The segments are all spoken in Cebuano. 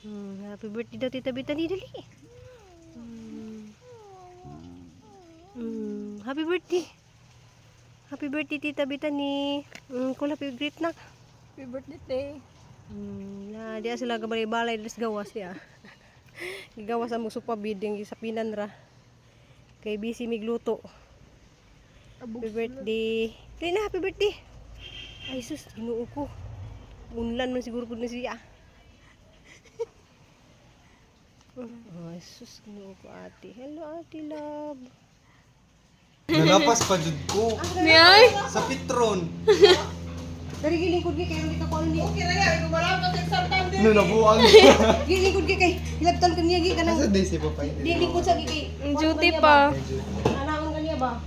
Happy birthday daw, Tita Bitani. Dali. Happy birthday. Happy birthday, Tita Bitani. Kul happy greet na. Happy birthday, te. Na diya sila gabalay-balay des gawas diya. Gigawas ang supa biding sa pinan ra. Kay busy migluto. Happy birthday. Dali na, happy birthday. Ay sus, Ginoo ko. Unlan man siguro pud na siya. Ay sus, Ginoo ko ate. Hello ate love. Nalapas pa jud ko Niyay? sa Petron. Dari gilingkod gi kay hindi ka kuan ni. Okay ra yan. Gumarap ka sa Santander. No nabuang. Gilingkod gi kay hilabtan kaniya gi kanang Asa day si Papa? di lingkod sa gi kay. Duty pa. Anaon kaniya ba?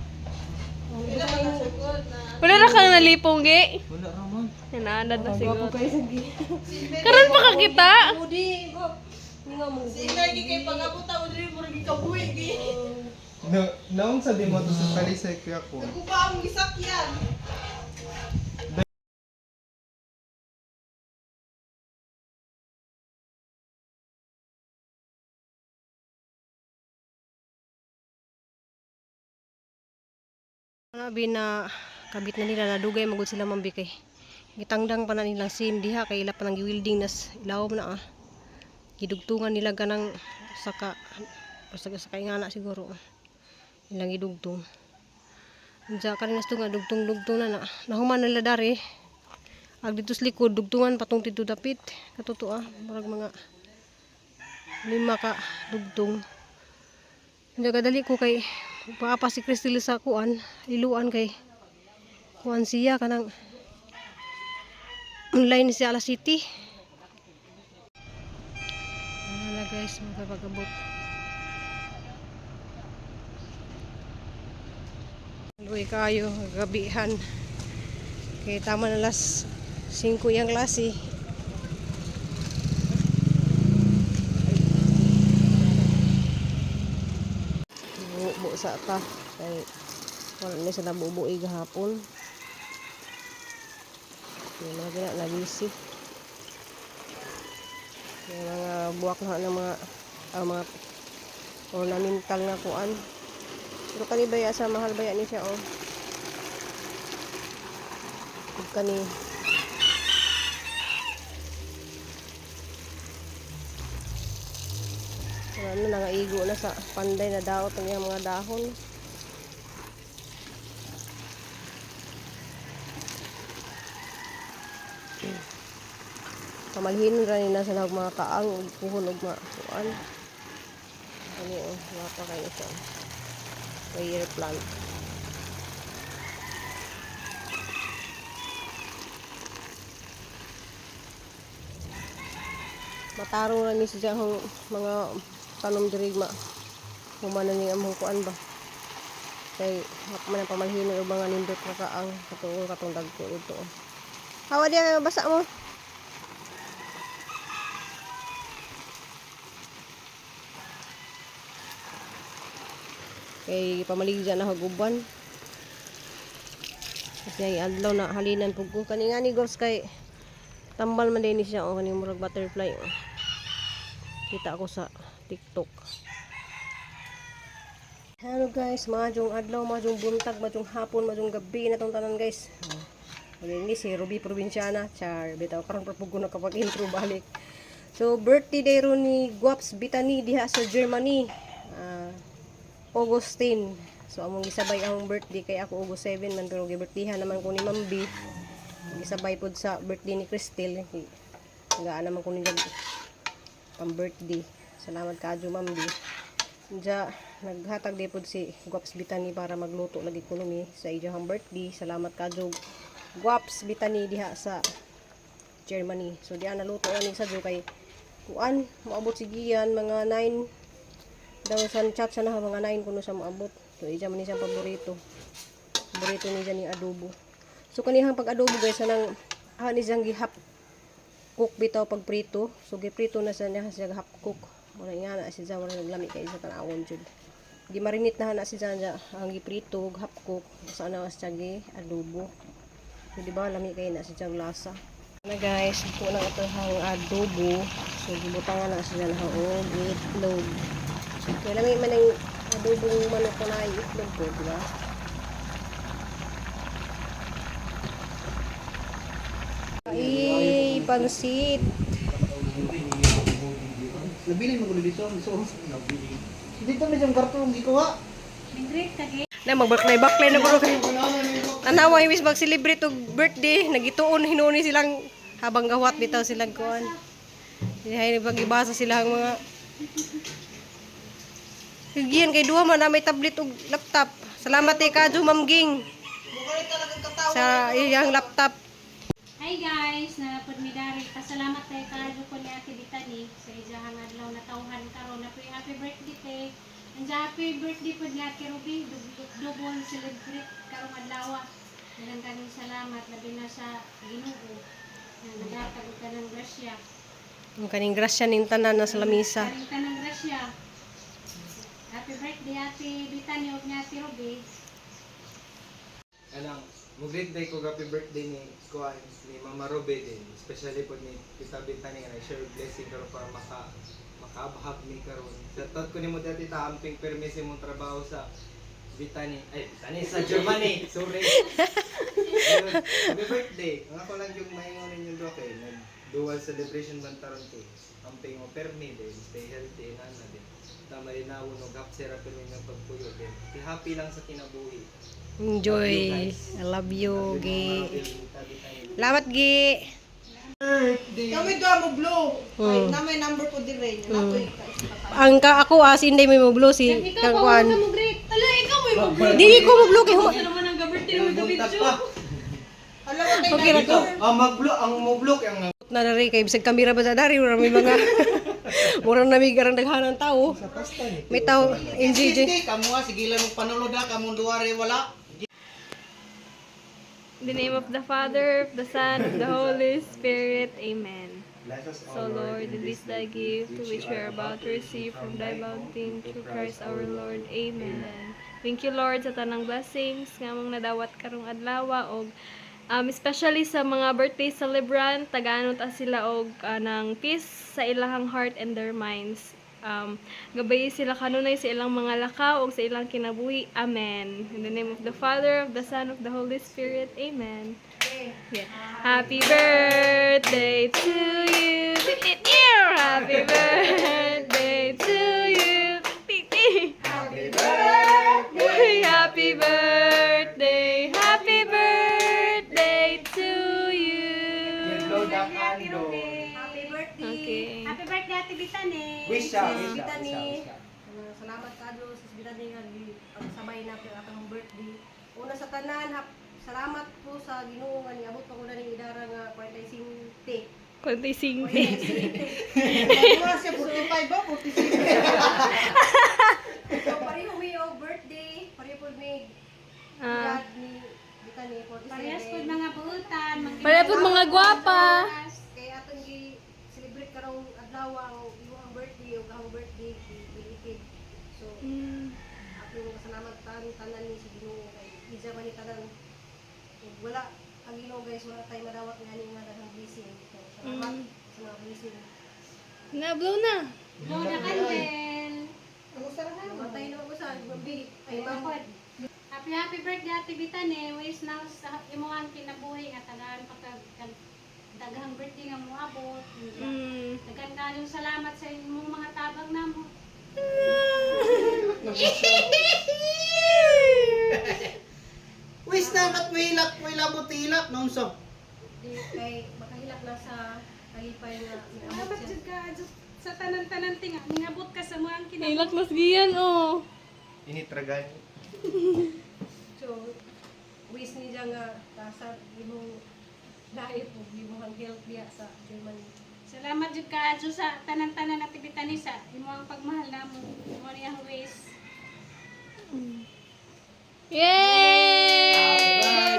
Wala ra kang nalipong, gi. Wala ra man. Hinaanad na siguro. Gwapo kayo sa gi. Karon pa ka kita. Mudi ko. Ningaw mo. No, naong sa di mo to sa Talisay kuya ko. Ano na kabit na nila na dugay magud sila mambi kay gitangdang pa na nilang sim diha kay ila pa nang giwilding nas ilawom na ah. Gidugtungan nila ganang saka basta sa kay ngana siguro ah. Ilang gidugtong. Unsa kani nas tunga dugtong-dugtong na na nahuman nila dari. Ag dito sa likod dugtungan patong dito dapit katuto ah murag mga lima ka dugtong. Hindi kadali ko kay paapa si Cristel sa kuan, iluan kay kuan siya kanang online siya ala city. Ano na guys, magpapagabot. Luwi kayo, gabihan. Kay tama na las 5 yung klase. Buo sa ta kay wala na sa nabubuoy gahapon. Yung mga gina nabisi. Yung mga buwak na ng mga mga ornamental nga kuan. Pero kani baya sa mahal baya ni siya oh. Ug kani ano nangaigo na sa panday na daot ang iyang mga dahon. Pamalhin ra ni na sa nag mga kaang ug puhon ug mga kuan. Ani oh, wapa kayo siya. Prayer plant. Matarong ra ni siya ang mga tanom diri ma. Humana ni among kuan ba. Kay hap man ang pamalhin og mga nindot nga kaang katuo katong dagko dito. Hawa diya basa mo. Kay pamaligya na haguban. Kasi ang adlaw na halinan pug ko kani nga ni Gors kay tambal man din ni siya oh kaning murag butterfly oh. Kita ako sa TikTok. Hello guys, maayong adlaw, maayong buntag, maayong hapon, maayong gabi na tong tanan guys. Oh. Ni si Ruby Provinciana, char, bitaw karon pa pug ko nakapag-intro balik. So birthday day ron ni Guaps Bitani diha sa Germany. Augustine. So among gisabay ang birthday kay ako August 7 man pero gibirthday naman ko ni Ma'am B. Gisabay pod sa birthday ni Cristel. Gaan naman ko niya pang birthday. Salamat kaadyo Ma'am B. Diya, naghatag di pod si Guaps Bitani para magluto lagi kuno mi sa iyang birthday. Salamat kaadyo Guaps Bitani diha sa Germany. So diha naluto ani sa kay kuan moabot si Gian mga 9 daw sa chat sa na mga 9 kuno sa moabot. So iya man ni siyang paborito. Paborito niya ni adobo. So kanihang pag-adobo guys anang ni siyang gihap cook bitaw pag prito. So giprito na sa niya siya half cook. Muna nga na siya wala naglami kay sa tanawon jud. Gimarinate na na siya niya ang giprito ug half cook sa na siya gi adobo. So, di ba lami kay na siya lasa. Na guys, ito na ito ang adobo. So gibutangan na sila na og itlog. Kaya lami man ang adobong manok na ay itlog ko, di ba? Ay, pansit. Nabilin mo ko dito. So, dito may siyang karton gikuha. Na magbaklay-baklay na puro kay. Tanawa himis mag-celebrate og birthday, nagituon hinuon ni silang habang gawat bitaw silang kuan. Hay pag-ibasa sila ang mga. Higian kay duha man na may tablet ug laptop. Salamat kay Kadyo Ma'am Ging sa iyang laptop. Hi guys, nalapod mi dari. Pasalamat tayo kaadyo ko ni Ate Bitani sa iyahang adlaw na tawhan karon. Na happy birthday te. And happy birthday pod ni Ate Ruby. Double celebrate karong adlaw. Daghang kanang salamat labi na sa Ginoo na naghatag og kanang grasya. Ang kaning grasya ning tanan na sa lamisa. Kaning tanang grasya. Happy birthday, Ate Bitani ug ni Ate Ruby. Alang, mo-greet day ko happy birthday ni kuan ni Mama Robe din. Especially po ni Tita Bintani nga share blessing karon para makaabhag mi karon. Shoutout ko nimo dati ta amping permis imong trabaho sa Bitani, ay Bitani sa Germany. Sorry. Ayun, happy birthday. Ang ako lang yung maingon ninyo do kay nag dual celebration man taron kay amping mo permi din, stay healthy na na din. Tama rin na uno gap sira pero yung pagpuyo din. Be happy lang sa kinabuhi. Enjoy. I love you, Gi. Salamat, Gi. Kami doon mo blow. Ay, na may number po din rin. Ang ka ako as inday may mo blow si kang kuan. Ala, ikaw may mo. Dili ko mo blow kay huma. Ano man ang ga-birthday mo Buntag pa. Alam mo tayo. Okay ra ko. Ang maglo, ang moblok ang Na dari kay bisag kamera ba sa dari mura may mga mura na may garang daghanan tao. May tao NGJ. Hindi, kamo ah, sige lang panulo da, kamong duwari wala. In the name of the Father, of the Son, of the Holy Spirit. Amen. Bless us, So, Lord, in this thy gift, which we are about to receive from thy bounty through Christ our Lord. Amen. Thank you, Lord, sa tanang blessings nga among nadawat karong adlaw og especially sa mga birthday celebrant, tagano ta sila og ng peace sa ilahang heart and their minds. Gabay sila kanunay sa ilang mga lakaw ug sa ilang kinabuhi. Amen. In the name of the Father, of the Son, of the Holy Spirit. Amen. Yeah. Happy birthday to you. Happy birthday to you. Happy birthday. Happy birthday. Happy birthday to you. Blow the candle. Happy birthday. Okay. Happy birthday, Ate Bitani. Wish siya, wish siya, wish Bitani. siya, wish siya. Salamat kadyo sa Bitani nga pagsabay na ang atong birthday. Una sa tanan, salamat po sa Ginoo nga niabot pa ko na ning idara nga 45. Konti singte. Wala siya 45 ba? 46. So pareho mi og birthday, pareho po mi Ah. edad ni Bitani 47. Parehas po mga buutan. Pareho po mga gwapa. Kay atong gi celebrate karong adlaw ang imong birthday ug akong birthday gi. So atong pasalamat tanan ni sa Ginoo kay isa man ni tanan ug wala ang Ginoo, guys, wala tay madawat nga ni nga daghang blessing. So salamat sa mga blessing. Na-blow na. Blow na candle. Matay na ako sa Ma'am ay ma'am. Happy happy birthday, Ate Bitane. Wish na sa imuhang kinabuhi nga tagaan pa kag daghang birthday nga moabot. Daghan kayong salamat sa imong mga tabang namo. Wish na mat may labot hilak noon so. Di kay makahilak na sa kalipay nga niabot Salamat siya. jud ka jud sa tanan-tanan tinga ningabot ka sa mga kinabuhi. Hilak mas giyan oh. Initragan. So wish niya nga sa imong life ug imong health diya sa Germany. Salamat jud ka jud sa tanan-tanan, Ate Bitane, sa imong pagmahal namo. Mo ni ang wish. Yay!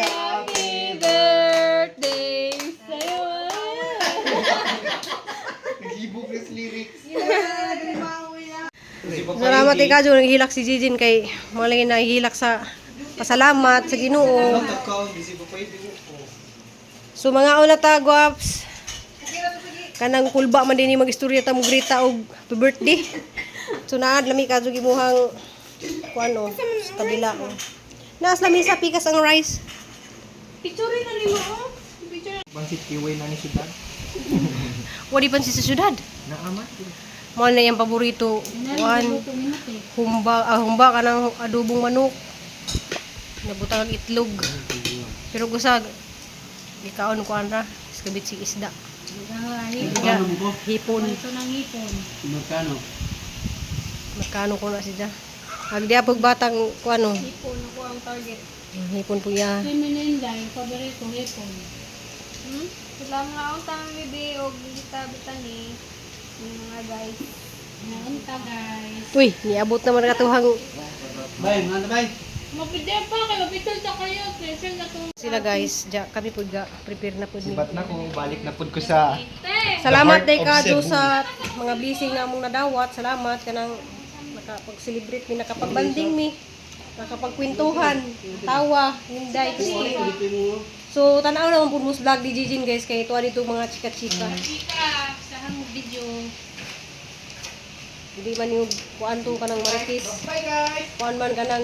Happy birthday sa'yo. Naghibok na sa lyrics. Salamat kay Kadyo, naghilak si Jijin kay mga lagi nahihilak sa pasalamat sa Ginoo. Nagkaon, busy pa pwede ko. So mga una ta, guwaps. Kanang kulba man din ni magistorya ta mo grita og happy birthday. So naad lami ka jud imuhang kuan oh, sa kabila oh. Naas lami sa pikas ang rice. Picture na nimo oh. Picture. Pansit kiway na ni syudad. Wadi pan si sa syudad. Naama. Mao na iyang paborito. Kuan humba, ah, humba kanang adobong manok. Nabutang ang itlog. Pero gusag gikaon kuan ra, iskabit si isda. Isda, hipon. Ito ng hipon. Magkano? Magkano ko na siya. Agdi pag batang kuan oh. Hipon ako ang target. Hipon po ya. Kay Melinda, yung paborito hipon. Hmm? Sila mga akong tama bibi og kita bitani. Yung mga guys. Naunta guys. Uy, niabot naman katuhang Bay, mga bay. Mapidya pa kayo, mapitol ta kayo. Pressure na to. sila guys. Ja, kami po ga prepare na po ni. Sibat na ko, balik na pud ko sa Te! Salamat The day heart of kado Cebu. sa mga blessing na among nadawat. Salamat kanang nakapag-celebrate mi, nakapagbanding mi, nakapagkwentuhan, tawa, ninday, Christine. So tanaw naman po mo sa vlog ni Jijin guys kay tuwa dito mga chika-chika. Chika, sa hang video. Hindi man yung kuan to kanang marites. Bye guys. Kuan man kanang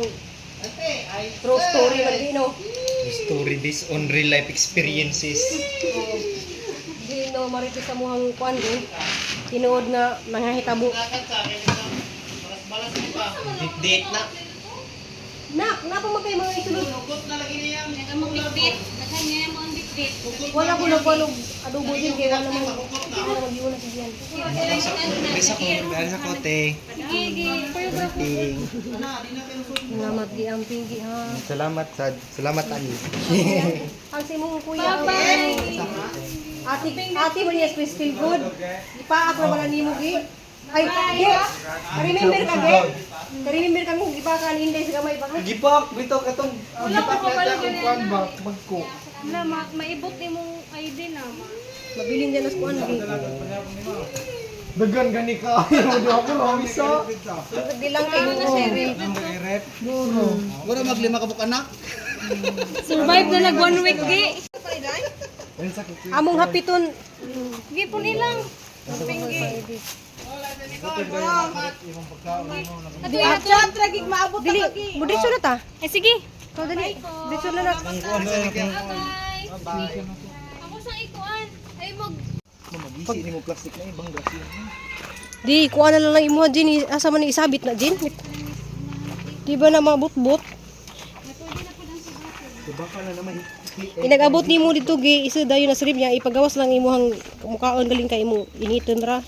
Ate, ay true story man di no. Story based on real life experiences. Di no marites sa muhang kuan do. Tinuod nga mga hitabo. Date na. Nak, napa man kay mga isulod. Nagamo bitbit. Daghan niya mo ang bitbit. Wala ko na kuan og adobo din kay wala man. Wala man giuna si Gian. Bisa ko, dahil sa kote. Sige, sige. Ting. Salamat di ang pingi ha. Salamat sa salamat ani. Ang si mong kuya. Bye. Ate, ate mo niya still good. Ipaak na wala nimo gi. Ay, gi. Remember ka gi. Remember ka kung ipa ka inday sa gamay pa ka. Gipak bitaw katong Wala ko pa pala akong kuan ba magko. Wala, maibot imong ID na ma. Mabilin dyan as kuan gi. Dagan gani ka. Ayaw do ako ramisa. Di lang kay mo. Wala maglima ka buk anak. Survive na nag one week gi. Among hapiton. Gi po nilang. Di Chat lagi maabot Dili, mo diretso na ta. Eh sige. Ikaw dali. Diretso na na. Bye. Ako sa ikuan. Ay mag Magisi nimo plastic na ibang grasya. Di kuan na lang imuha Jin, asa man ni isabit na Jin. Di ba na mabutbot? Baka na naman. Inag-abot nimo dito gi isa dayon na srib niya ipagawas lang imuhang mukaon galing kay imo initon ra.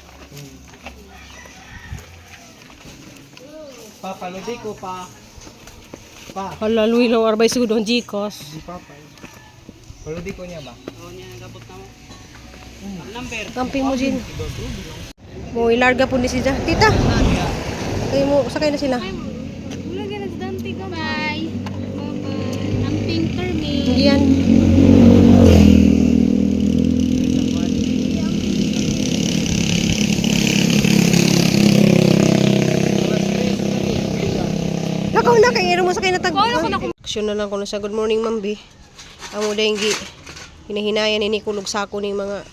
Pa paludi ko pa. Pa. Hala luwi lang arbay sugod ang Gcash. Di pa pa. Paludi ko niya ba? Camping mo Jin. Mo ilarga po ni siya. Tita. Kay mo sakay na sila. Wala ganun dante ka. Bye. Bye-bye. Amping termi. Hindi yan. Lakaw na kay iro mo sakay na tag. Action na lang ko na sa good morning ma'am B. Amo denggi. Hinahinayan ini kulog sako ning mga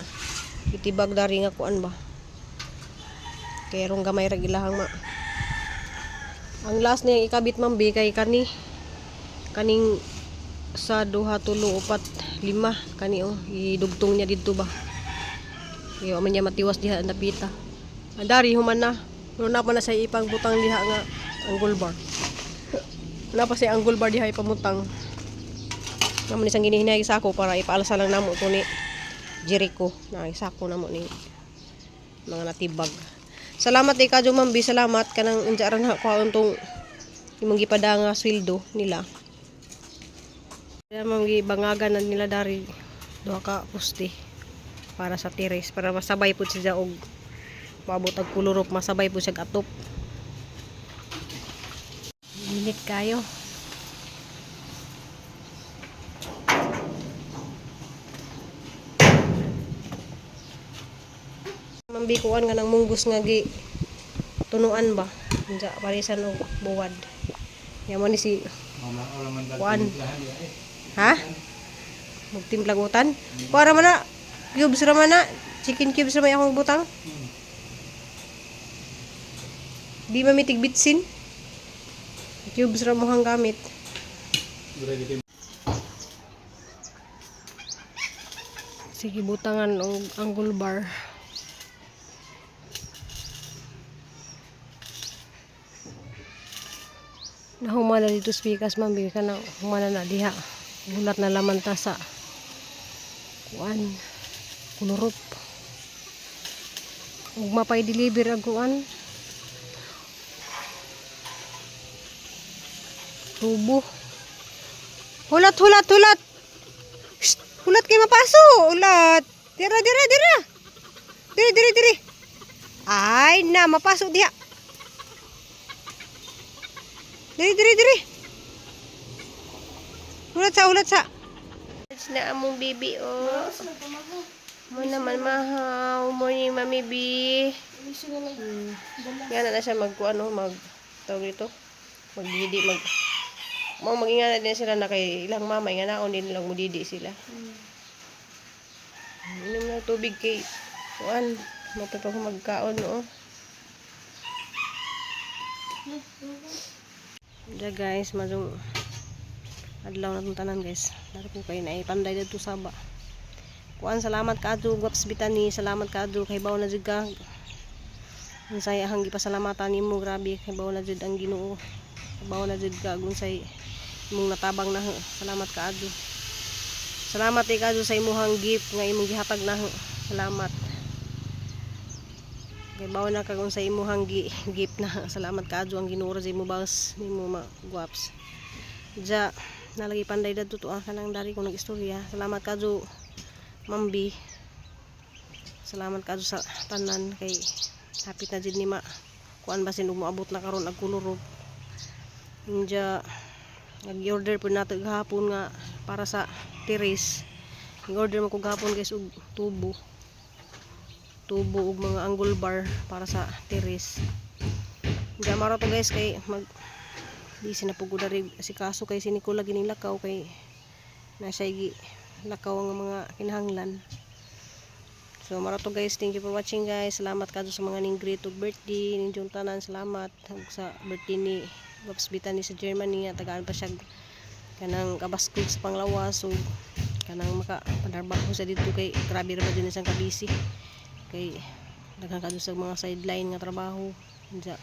itibag dari nga kuan ba. Kay rong gamay ra gilahang ma. Ang last niya ikabit ma'am B kay kani kaning sa duha tulo upat lima kani oh idugtong niya didto ba. Iyo man niya matiwas diha ang dapita. Andari human na. Pero na pa na sa ipang butang diha nga angle bar. Wala pa siya angle bar diha ipamutang. Namo ni sang ginihinay sako para ipaalsa lang namo to ni Jericho. Na sako namo ni mga natibag. Salamat kay Kadyo Ma'am B, salamat kanang unsa ra na kuhaon tong imong gipada nga sweldo nila. Kaya ma'am gibangagan na nila dari duha ka poste para sa terrace para masabay pud siya og maabot og kulurop masabay pud siya og atop. Init kayo. Mambikuan nga ng munggus nga gi tunuan ba? Unsa parisan og buwad. Yaman ni si Kuan. Ha? Magtimplagutan? Kuan ra man na. Cubes ra man na. Chicken cubes na may akong butang. Di mamitig bitsin. Cubes ra mo hang gamit. Sige, butangan og angle bar. Nahumana dito speakers ma'am, bigay ka na humana na diha. Hulat na laman ta sa kuan kulurop. Ug mapay deliver ang kuan. Tubo. Hulat, hulat, hulat. Shh, hulat kay mapaso. Hulat. Dira, dira, dira. Diri, diri, diri. Ay na, mapaso diha. Diri, diri, diri. Hulat sa, hulat sa. Na among baby, oh. Mo naman mahaw. Morning, Mami B. Nga na na siya mag, ano, mag, tawag dito, magdidi, mag, mo maginga na din sila na kay ilang mama, nga naon din lang mudidi sila. Inom na tubig kay, kuan, mapay pa ko magkaon, no. Diya guys, madung adlaw na itong tanan guys. Dari ko kayo na ipanday dito saba. Kuan, salamat kaadto Gwaps Bitani, salamat kaadto kay bawo na jud ka. Unsay ahang gipasalamatan nimo, grabe kay bawo na jud ang Ginoo. Bawo na jud ka unsay imong natabang na. Salamat kaadto. Salamat kay kaadto sa imuhang gift nga imong gihatag na. Salamat. Kay bawo na kag unsay imuhang gift na. Salamat kaadto ang Ginoo ra sa imo boss nimo ma Gwaps. Ja, nalagi panday dadto to ah kanang dari ko nag-istorya. Salamat kaadto Mambi. Salamat kaadto sa tanan kay hapit na jud ni ma kuan basin ug moabot na karon ag kulurop. Inja nag-order po nato gahapon nga para sa terrace. Nag-order mo ko gahapon guys og tubo. Tubo ug mga angle bar para sa terrace. Inja maro to guys kay mag busy na po ko dari si kaso kay si Nicola gining lakaw kay nasa gi lakaw ang mga kinahanglan. So maro to guys, thank you for watching guys. Salamat kadto sa mga ning greet og birthday ning tanan, salamat ug sa birthday ni Gwaps Bitani sa Germany nga tagaan pa siya kanang kabaskog sa panglawas ug kanang maka padarbaho sa didto kay grabe ra ba din siyang kabisi kay daghan kadto sa mga sideline nga trabaho. Unsa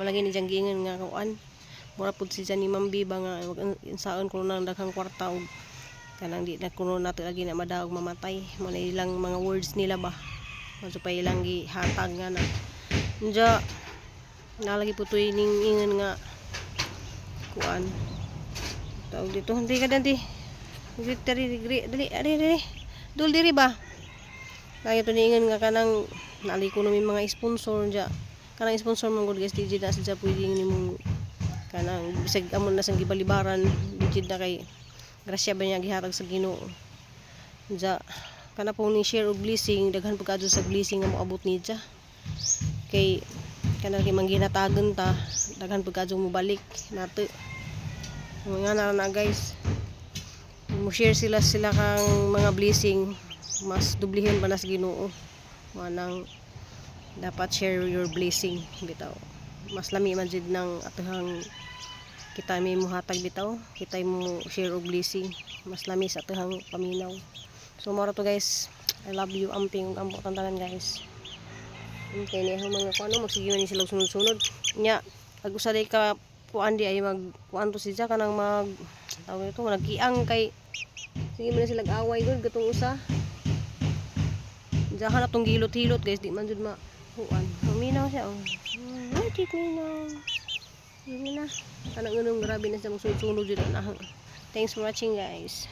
malagi ni diyang giingon nga kuan mura pud si ni Ma'am Biba nga wag unsaon kuno nang daghang kwarta og kanang di na kuno nato lagi na madaog mamatay mo na ilang mga words nila ba mo pa ilang gihatag nga na. Unja nalagi po tuy ning ingon nga kuan tawag dito hindi ka dandi diri diri dali ari diri dul diri ba lagi to niingon nga kanang naali ko may mga sponsor unja kanang sponsor mo gud guys di jud na sa pwede nimong kanang bisag amo na sang gibalibaran di jud na kay grasya ba niya gihatag sa Ginoo. Unja kana pong ni share og blessing daghan pud kadto sa blessing nga moabot niya kay kana kay mangginatagon ta daghan pud kadto mobalik nato nga na na guys mo share sila sila kang mga blessing mas dublihin pa na sa Ginoo manang dapat share your blessing bitaw mas lami man jud ng atuhang kita may muhatag bitaw kita mo share og blessing mas lami sa atuhang paminaw. So moro to guys, I love you, amping ug ampo tanan guys. Okay ni ang mga kuano magsige ni sila sunod-sunod nya ag usa day ka kuan di ay mag kuan to siya kanang mag tawag nito nagkiang kay sige man na sila away gud gatong usa. Diyan na tong gilot-hilot guys, di man jud ma kuan. Paminaw siya oh. Ay, tik minaw. Sige na. Kanang unong grabe na siya magsunod-sunod jud na. Thanks for watching guys.